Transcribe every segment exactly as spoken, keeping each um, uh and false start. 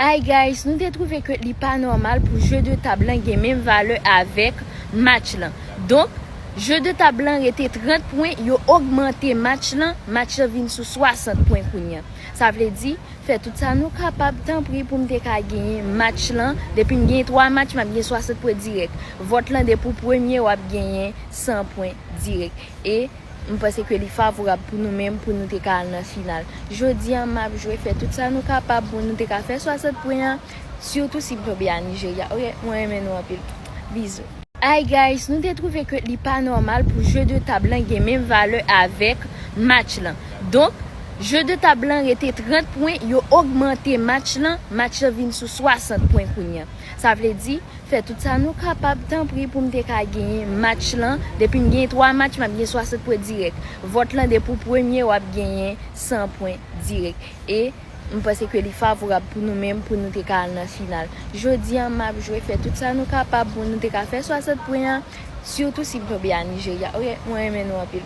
Hi guys, nou te twouve ke li pa nòmal pou jeu de table lan gen menm valè avèk match lan. Donk, jeu de table lan rete trant pwen, yo ogmante match lan, match lan vin sou swasant pwen kounye a. Sa vle di, fè tout sa nou kapab, tanpri, pou m te ka genyen match lan. Depi m genyen twa match, m ap gen swasant pwen dirèk. Vòt lan, depi w premye, w ap genyen san pwen dirèk. E m panse ke li favorab pou nou menm, pou nou te ka al nan final. Jodi a, m ap jwe, fè tout sa nou kapab pou nou te ka fè swasant pwen an, sitou si m tonbe a Nijerya. Oke, mwen renmen nou anpil. Bizou. Hi guys, nou te twouve ke li pa nòmal pou jeu de table lan gen menm valè avèk match lan. Donk, jeu de table lan rete trant pwen, yo ogmante match lan, match lan vin sou swasant pwen kounye a. Sa vle di, fè tout sa nou kapab, tanpri, pou m te ka genyen match lan. Depi m genyen twa match, m ap gen swasant pwen dirèk. Vòt lan, depi w premye, w ap genyen san pwen dirèk. E m panse ke li favorab pou nou menm, pou nou te ka al nan final. Jodi a, m ap jwe, fè tout sa nou kapab pou nou te ka fè swasant pwen an, sitou si m tonbe a Nijerya. Oke, mwen renmen nou anpil.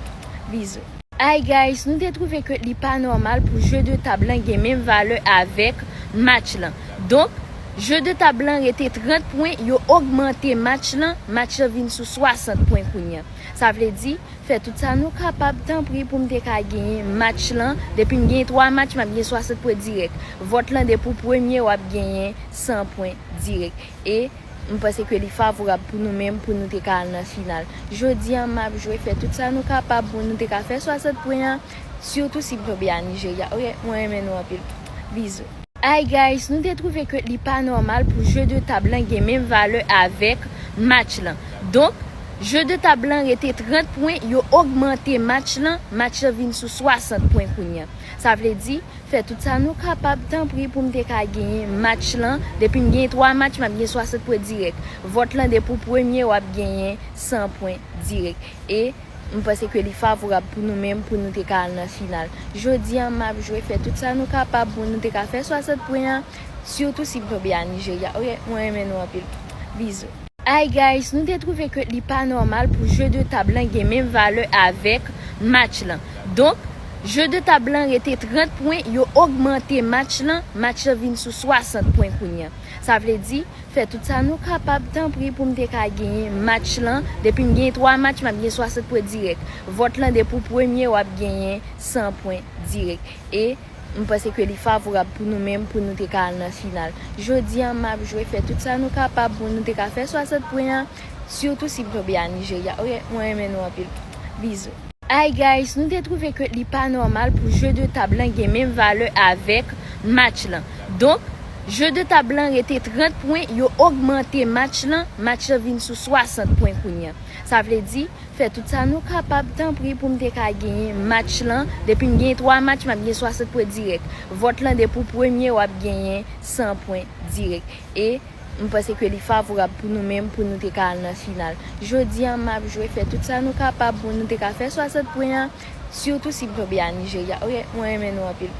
Bizou. Hi guys, nou te twouve ke li pa nòmal pou jeu de table lan gen menm valè avèk match lan. Donk, jeu de table lan rete trant pwen, yo ogmante match lan, match lan vin sou swasant pwen kounye a. Sa vle di, fè tout sa nou kapab, tanpri, pou m te ka genyen match lan. Depi m genyen twa match, m ap gen swasant pwen dirèk. Vòt lan, depi w premye, w ap genyen san pwen dirèk. E m panse ke li favorab pou nou menm, pou nou te ka al nan final. Jodi a, m ap jwe, fè tout sa nou kapab pou nou te ka fè swasant pwen an, sitou si m tonbe a Nijerya. Oke, mwen renmen nou anpil. Bizou. Hi guys, nou te twouve ke li pa nòmal pou jeu de table lan gen menm valè avèk match lan. Donk, jeu de table lan rete trant pwen, yo ogmante match lan, match lan vin sou swasant pwen kounye a. Sa vle di, fè tout sa nou kapab, tanpri, pou m te ka genyen match lan. Depi m genyen twa match, m ap gen swasant pwen dirèk. Vòt lan, depi w premye, w ap genyen san pwen dirèk. E m panse ke li favorab pou nou menm, pou nou te ka al nan final. Jodi a, m ap jwe, fè tout sa nou kapab pou nou te ka fè swasant pwen an, sitou si m tonbe a Nijerya. Oke, mwen renmen nou anpil. Bizou. Hi guys, nou te twouve ke li pa nòmal pou jeu de table lan gen menm valè avèk match lan. Donk, jeu de table lan rete trant pwen, yo ogmante match lan, match lan vin sou swasant pwen kounye a. Sa vle di, fè tout sa nou kapab, tanpri, pou m te ka genyen match lan. Depi m genyen twa match, m ap gen swasant pwen dirèk. Vòt lan, depi w premye, w ap genyen san pwen dirèk. E m panse ke li favorab pou nou menm, pou nou te ka al nan final. Jodi a, m ap jwe, fè tout sa nou kapab pou nou te ka fè swasant pwen an, sitou si m tonbe a Nijerya. Oke, mwen renmen nou anpil. Bizou. Hi guys, nou te twouve ke li pa nòmal pou jeu de table lan gen menm valè avèk match lan. Donk, jeu de table lan rete trant pwen, yo ogmante match lan, match lan vin sou swasant pwen kounye a. Sa vle di, fè tout sa nou kapab, tanpri, pou m te ka genyen match lan. Depi m genyen twa match, m ap gen swasant pwen dirèk. Vòt lan, depi w premye, w ap genyen san pwen dirèk. E m panse ke li favorab pou nou menm, pou nou te ka al nan final. Jodi a, m ap jwe, fè tout sa nou kapab pou nou te ka fè swasant pwen an, sitou si m tonbe a Nijerya. Oke, mwen renmen nou anpil.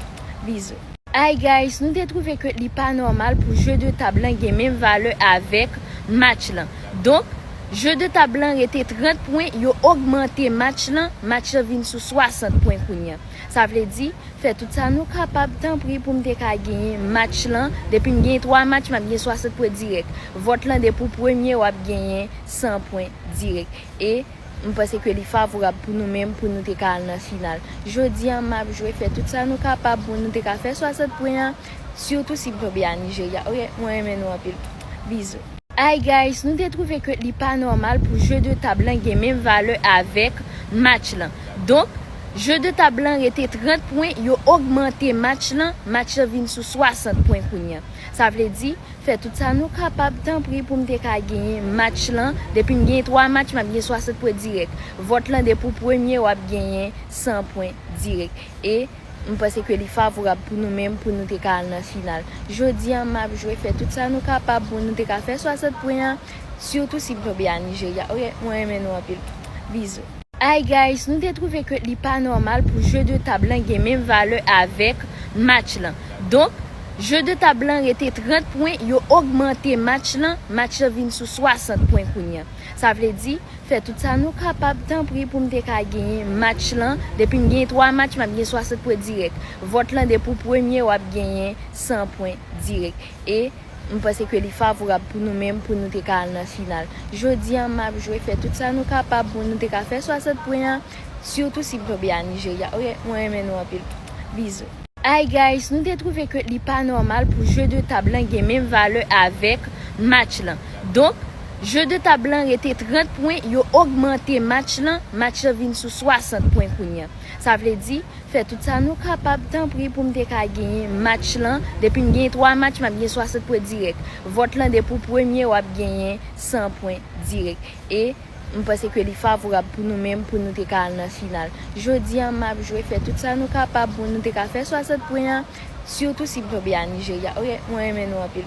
Bizou. Hi guys, nou te twouve ke li pa nòmal pou jeu de table lan gen menm valè avèk match lan. Donk, jeu de table lan rete trant pwen, yo ogmante match lan, match lan vin sou swasant pwen kounye a. Sa vle di, fè tout sa nou kapab, tanpri, pou m te ka genyen match lan. Depi m genyen twa match, m ap gen swasant pwen dirèk. Vòt lan, depi w premye, w ap genyen san pwen dirèk. E m panse ke li favorab pou nou menm, pou nou te ka al nan final. Jodi a, m ap jwe, fè tout sa nou kapab pou nou te ka fè swasant pwen an, sitou si m tonbe a Nijerya. Oke, mwen renmen nou anpil. Bizou. Hi guys, nou te twouve ke li pa nòmal pou jeu de table lan gen menm valè avèk match lan. Donk, jeu de table lan rete trant pwen, yo ogmante match lan, match lan vin sou swasant pwen kounye a. Sa vle di, fè tout sa nou kapab, tanpri, pou m te ka genyen match lan. Depi m genyen twa match, m ap gen swasant pwen dirèk. Vòt lan, depi w premye, w ap genyen san pwen dirèk. E m panse ke li favorab pou nou menm, pou nou te ka al nan final. Jodi a, m ap jwe, fè tout sa nou kapab pou nou te ka fè swasant pwen an, sitou si m tonbe a Nijerya. Oke, mwen renmen nou anpil. Bizou. Hi guys, nou te twouve ke li pa nòmal pou jeu de table lan gen menm valè avèk match lan. Donk, Jeu de table lan rete trant pwen, yo ogmante match lan, match lan vin sou swasant pwen kounye a. Sa vle di, fè tout sa nou kapab, tanpri, pou m te ka genyen match lan. Depi m genyen twa match, m ap gen swasant pwen dirèk. Vòt lan, depi w premye, w ap genyen san pwen dirèk. E m panse ke li favorab pou nou menm, pou nou te ka al nan final. Jodi a, m ap jwe, fè tout sa nou kapab pou nou te ka fè swasant pwen an, sitou si m tonbe a Nijerya. Oke, mwen renmen nou anpil. Bizou. Hi guys, nou te twouve ke li pa nòmal pou jeu de table lan gen menm valè avèk match lan. Donk, jeu de table lan rete trant pwen, yo ogmante match lan, match lan vin sou swasant pwen kounye a. Sa vle di, fè tout sa nou kapab, tanpri, pou m te ka genyen match lan. Depi m genyen twa match, m ap gen swasant pwen dirèk. Vòt lan, depi w premye, w ap genyen san pwen dirèk. E m panse ke li favorab pou nou menm, pou nou te ka al nan final. Jodi a, m ap jwe, fè tout sa nou kapab pou nou te ka fè swasant pwen an, sitou si m tonbe a Nijerya. Oke, mwen renmen nou anpil.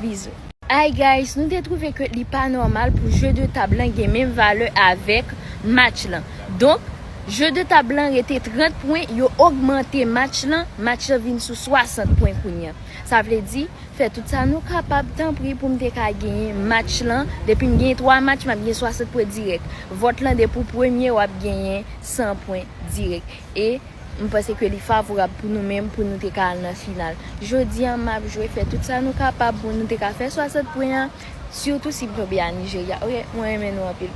Bizou. Hi guys, nou te twouve ke li pa nòmal pou jeu de table lan gen menm valè avèk match lan. Donk, jeu de table lan rete trant pwen, yo ogmante match lan, match lan vin sou swasant pwen kounye a. Sa vle di, fè tout sa nou kapab, tanpri, pou m te ka genyen match lan. Depi m genyen twa match, m ap gen swasant pwen dirèk. Vòt lan, depi w premye, w ap genyen san pwen dirèk. E m panse ke li favorab pou nou menm, pou nou te ka al nan final. Jodi a, m ap jwe, fè tout sa nou kapab pou nou te ka fè swasant pwen an, sitou si m tonbe a Nijerya. Oke, mwen renmen nou anpil.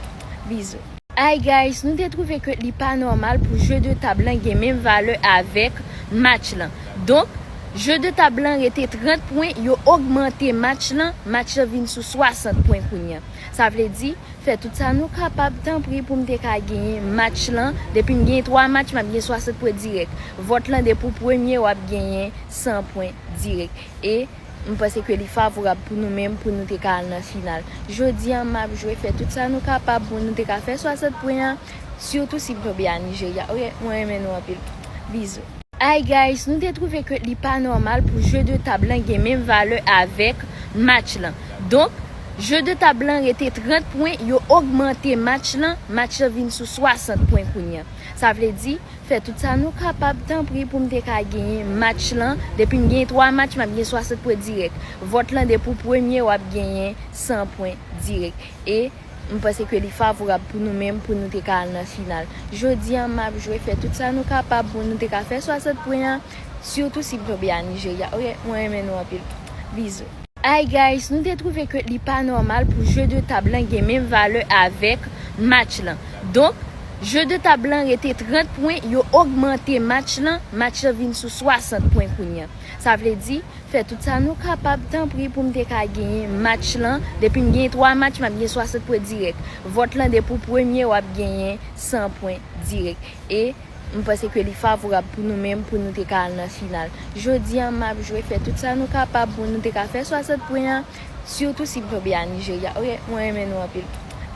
Bizou. Hi guys, nou te twouve ke li pa nòmal pou jeu de table lan gen menm valè avèk match lan. Donk, jeu de table lan rete trant pwen, yo ogmante match lan, match lan vin sou swasant pwen kounye a. Sa vle di, fè tout sa nou kapab, tanpri, pou m te ka genyen match lan. Depi m genyen twa match, m ap gen swasant pwen dirèk. Vòt lan, depi w premye, w ap genyen san pwen dirèk. E m panse ke li favorab pou nou menm, pou nou te ka al nan final. Jodi a, m ap jwe, fè tout sa nou kapab pou nou te ka fè swasant pwen an, sitou si m tonbe a Nijerya. Oke, mwen renmen nou anpil. Bizou. Hi guys, nou te twouve ke li pa nòmal pou jeu de table lan gen menm valè avèk match lan. Donk, jeu de table lan rete trant pwen, yo ogmante match lan, match lan vin sou swasant pwen kounye a. Sa vle di, fè tout sa nou kapab, tanpri, pou m te ka genyen match lan. Depi m genyen twa match, m ap gen swasant pwen dirèk. Vòt lan, depi w premye, w ap genyen san pwen dirèk. E m panse ke li favorab pou nou menm, pou nou te ka al nan final. Jodi a, m ap jwe, fè tout sa nou kapab pou nou te ka fè swasant pwen an, sitou si m tonbe a Nijerya. Oke, mwen renmen nou anpil. Bizou. Hi guys, nou te twouve ke li pa nòmal pou jeu de table lan gen menm valè avèk match lan. Donk, jeu de table lan rete trant pwen, yo ogmante match lan, match lan vin sou swasant pwen kounye a. Sa vle di, fè tout sa nou kapab, tanpri, pou m te ka genyen match lan. Depi m genyen twa match, m ap gen swasant pwen dirèk. Vòt lan, depi w premye, w ap genyen san pwen dirèk. E m panse ke li favorab pou nou menm, pou nou te ka al nan final. Jodi a, m ap jwe, fè tout sa nou kapab pou nou te ka fè swasant pwen an, sitou si m tonbe a Nijerya. Oke, mwen renmen nou anpil.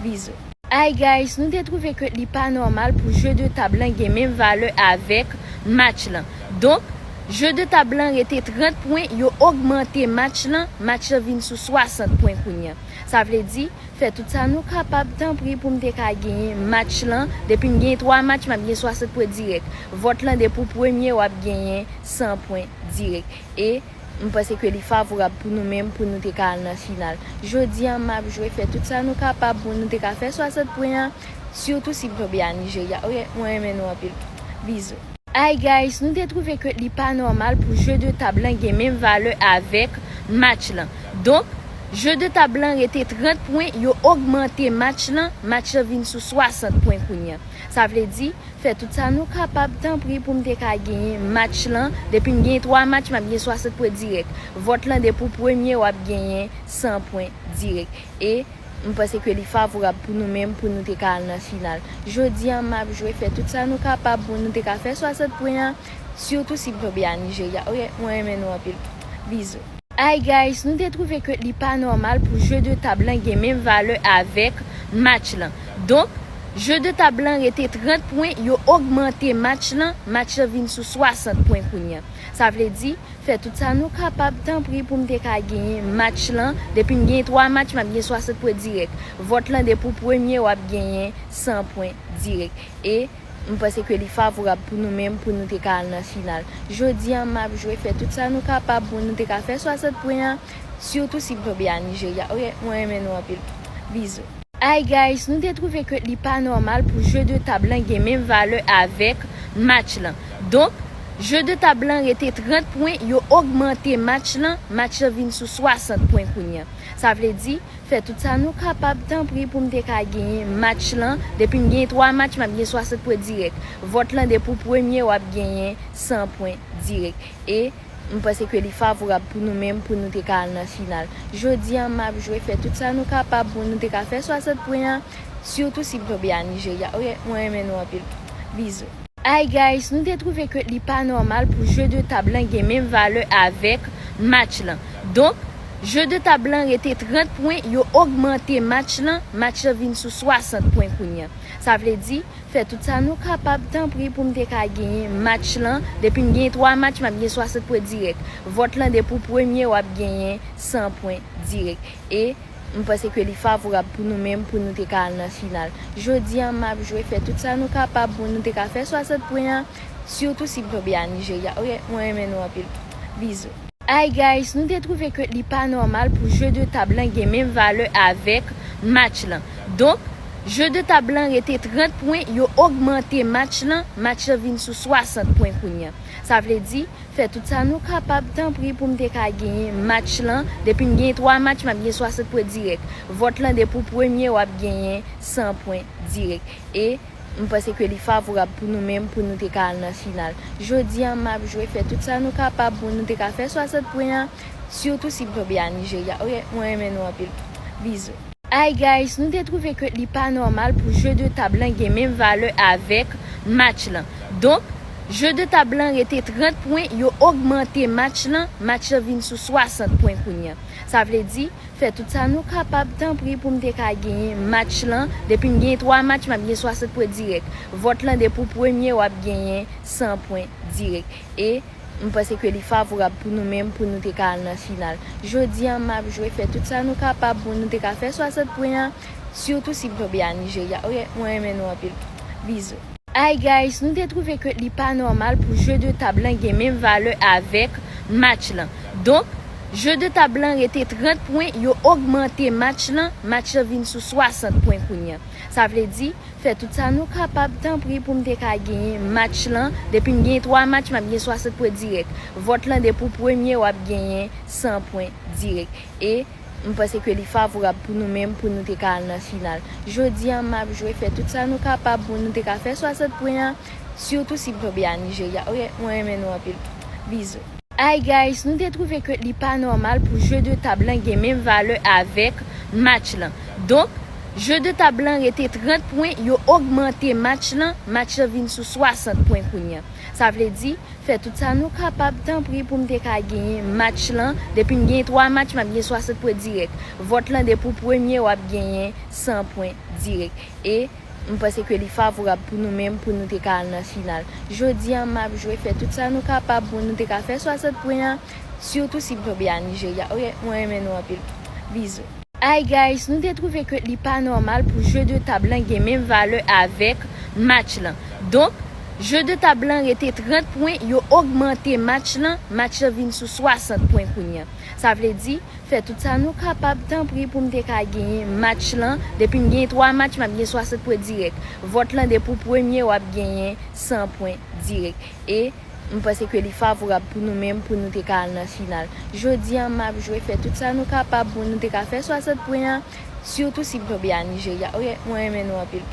Bizou. Hi guys, nou te twouve ke li pa nòmal pou jeu de table lan gen menm valè avèk match lan. Donk, jeu de table lan rete trant pwen, yo ogmante match lan, match lan vin sou swasant pwen kounye a. Sa vle di, fè tout sa nou kapab, tanpri, pou m te ka genyen match lan. Depi m genyen twa match, m ap gen swasant pwen dirèk. Vòt lan, depi w premye, w ap genyen san pwen dirèk. E m panse ke li favorab pou nou menm, pou nou te ka al nan final. Jodi a, m ap jwe, fè tout sa nou kapab pou nou te ka fè swasant pwen an, sitou si m tonbe a Nijerya. Oke, mwen renmen nou anpil. Bizou. Hi guys, nou te twouve ke li pa nòmal pou jeu de table lan gen menm valè avèk match lan. Donk, jeu de table lan rete trant pwen, yo ogmante match lan, match lan vin sou swasant pwen kounye a. Sa vle di, fè tout sa nou kapab, tanpri, pou m te ka genyen match lan. Depi m genyen twa match, m ap gen swasant pwen dirèk. Vòt lan, depi w premye, w ap genyen san pwen dirèk. E m panse ke li favorab pou nou menm, pou nou te ka al nan final. Jodi a, m ap jwe, fè tout sa nou kapab pou nou te ka fè swasant pwen an, sitou si m tonbe a Nijerya. Oke, mwen renmen nou anpil. Bizou. Hi guys, nou te twouve ke li pa nòmal pou jeu de table lan gen menm valè avèk match lan. Donk, jeu de table lan rete trant pwen, yo ogmante match lan, match lan vin sou swasant pwen kounye a. Sa vle di, fè tout sa nou kapab, tanpri, pou m te ka genyen match lan. Depi m genyen twa match, m ap gen swasant pwen dirèk. Vòt lan, depi w premye, w ap genyen san pwen dirèk. E M panse ke li favorab pou nou menm pou nou te ka al nan final. Jodi a m ap jwe, fè tout sa nou kapab pou nou te ka fè swasant pwen an, sitou si m tonbe a Nijerya. Oke, mwen renmen nou anpil. Bizou. Hi guys, nou te twouve ke li pa nòmal pou jeu de table lan gen menm valè avèk match lan. Donk, jeu de table lan rete trant pwen, yo ogmante match lan, match lan vin sou swasant pwen kounye a. Sa vle di, fè tout sa nou kapab, tanpri, pou m te ka genyen match lan. Depi m genyen twa match, m ap gen swasant pwen dirèk. Vòt lan, depi w premye, w ap genyen san pwen dirèk. E m panse ke li favorab pou nou menm, pou nou te ka al nan final. Jodi a, m ap jwe, fè tout sa nou kapab pou nou te ka fè swasant pwen an, sitou si m tonbe a Nijerya. Oke, mwen renmen nou anpil. Bizou. Hi guys, nou te twouve ke li pa nòmal pou jeu de table lan gen menm valè avèk match lan. Donk, jeu de table lan rete trant pwen, yo ogmante match lan, match lan vin sou swasant pwen kounye a. Sa vle di, fè tout sa nou kapab, tanpri, pou m te ka genyen match lan. Depi m genyen twa match, m ap gen swasant pwen dirèk. Vòt lan, depi w premye, w ap genyen san pwen dirèk. E m panse ke li favorab pou nou menm, pou nou te ka al nan final. Jodi a, m ap jwe, fè tout sa nou kapab pou nou te ka fè swasant pwen an, sitou si m tonbe a Nijerya. Oke, mwen renmen nou anpil. Bizou. Hi guys, nou te twouve ke li pa nòmal pou jeu de table lan gen menm valè avèk match lan. Donk, jeu de table lan rete trant pwen, yo ogmante match lan, match lan vin sou swasant pwen kounye a. Sa vle di, fè tout sa nou kapab, tanpri, pou m te ka genyen match lan. Depi m genyen twa match, m ap gen swasant pwen dirèk. Vòt lan, depi w premye, w ap genyen san pwen dirèk. E m panse ke li favorab pou nou menm, pou nou te ka al nan final. Jodi a, m ap jwe, fè tout sa nou kapab pou nou te ka fè swasant pwen an, sitou si m tonbe a Nijerya. Oke, mwen renmen nou anpil. Bizou. Hi guys, nou te twouve ke li pa nòmal pou jeu de table lan gen menm valè avèk match lan. Donk, jeu de table lan rete trant pwen, yo ogmante match lan, match lan vin sou swasant pwen kounye a. Sa vle di, fè tout sa nou kapab, tanpri, pou m te ka genyen match lan. Depi m genyen twa match, m ap gen swasant pwen dirèk. Vòt lan, depi w premye, w ap genyen san pwen dirèk. E m panse ke li favorab pou nou menm, pou nou te ka al nan final. Jodi a, m ap jwe, fè tout sa nou kapab pou nou te ka fè swasant pwen an, sitou si m tonbe a Nijerya. Oke, mwen renmen nou anpil. Bizou. Hi guys, nou te twouve ke li pa nòmal pou jeu de table lan gen menm valè avèk match lan. Donk, jeu de table lan rete trant pwen, yo ogmante match lan, match lan vin sou swasant pwen kounye a. Sa vle di, fè tout sa nou kapab, tanpri, pou m te ka genyen match lan. Depi m genyen twa match, m ap gen swasant pwen dirèk. Vòt lan, depi w premye, w ap genyen san pwen dirèk. E m panse ke li favorab pou nou menm, pou nou te ka al nan final. Jodi a, m ap jwe, fè tout sa nou kapab pou nou te ka fè swasant pwen an, sitou si m tonbe a Nijerya. Oke, mwen renmen nou anpil. Bizou. Hi guys, nou te twouve ke li pa nòmal pou jeu de table lan gen menm valè avèk match lan. Donk, jeu de table lan rete trant pwen, yo ogmante match lan, match lan vin sou swasant pwen kounye a. Sa vle di, fè tout sa nou kapab, tanpri, pou m te ka genyen match lan. Depi m genyen twa match, m ap gen swasant pwen dirèk. Vòt lan, depi w premye, w ap genyen san pwen dirèk. E m panse ke li favorab pou nou menm, pou nou te ka al nan final. Jodi a, m ap jwe, fè tout sa nou kapab pou nou te ka fè swasant pwen an, sitou si m tonbe a Nijerya. Oke, mwen renmen nou anpil. Bizou. Hi guys, nou te twouve ke li pa nòmal pou jeu de table lan gen menm valè avèk match lan. Donk, jeu de table lan rete trant pwen, yo ogmante match lan, match lan vin sou swasant pwen kounye a. Sa vle di, fè tout sa nou kapab, tanpri, pou m te ka genyen match lan. Depi m genyen twa match, m ap gen swasant pwen dirèk. Vòt lan, depi w premye, w ap genyen san pwen dirèk. E m panse ke li favorab pou nou menm, pou nou te ka al nan final. Jodi a, m ap jwe, fè tout sa nou kapab pou nou te ka fè swasant pwen an, sitou si m tonbe a Nijerya. Oke, mwen renmen nou anpil.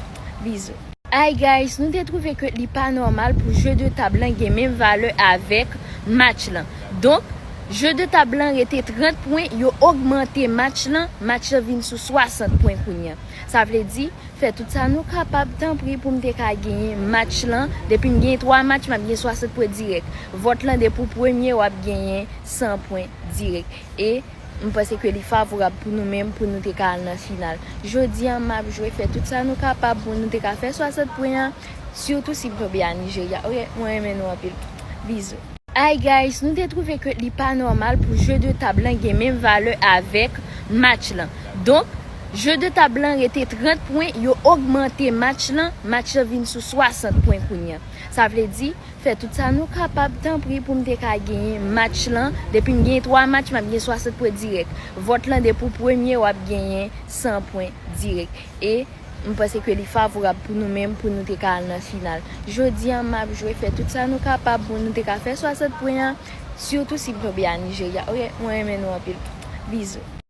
Bizou. Hi guys, nou te twouve ke li pa nòmal pou jeu de table lan gen menm valè avèk match lan. Donk, jeu de table lan rete trant pwen, yo ogmante match lan, match lan vin sou swasant pwen kounye a. Sa vle di, fè tout sa nou kapab, tanpri, pou m te ka genyen match lan. Depi m genyen twa match, m ap gen swasant pwen dirèk. Vòt lan, depi w premye, w ap genyen san pwen dirèk. E m panse ke li favorab pou nou menm, pou nou te ka al nan final. Jodi a, m ap jwe, fè tout sa nou kapab pou nou te ka fè swasant pwen an, sitou si m tonbe a Nijerya. Oke, mwen renmen nou anpil. Bizou. Hi guys, nou te twouve ke li pa nòmal pou jeu de table lan gen menm valè avèk match lan. Donk, Jeu de table lan rete trant pwen, yo ogmante match lan, match lan vin sou swasant pwen kounye a. Sa vle di, fè tout sa nou kapab, tanpri, pou m te ka genyen match lan. Depi m genyen twa match, m ap gen swasant pwen dirèk. Vòt lan, depi w premye, w ap genyen san pwen dirèk. E m panse ke li favorab pou nou menm, pou nou te ka al nan final. Jodi a, m ap jwe, fè tout sa nou kapab pou nou te ka fè swasant pwen an, sitou si m tonbe a Nijerya. Oke, mwen renmen nou anpil. Bizou.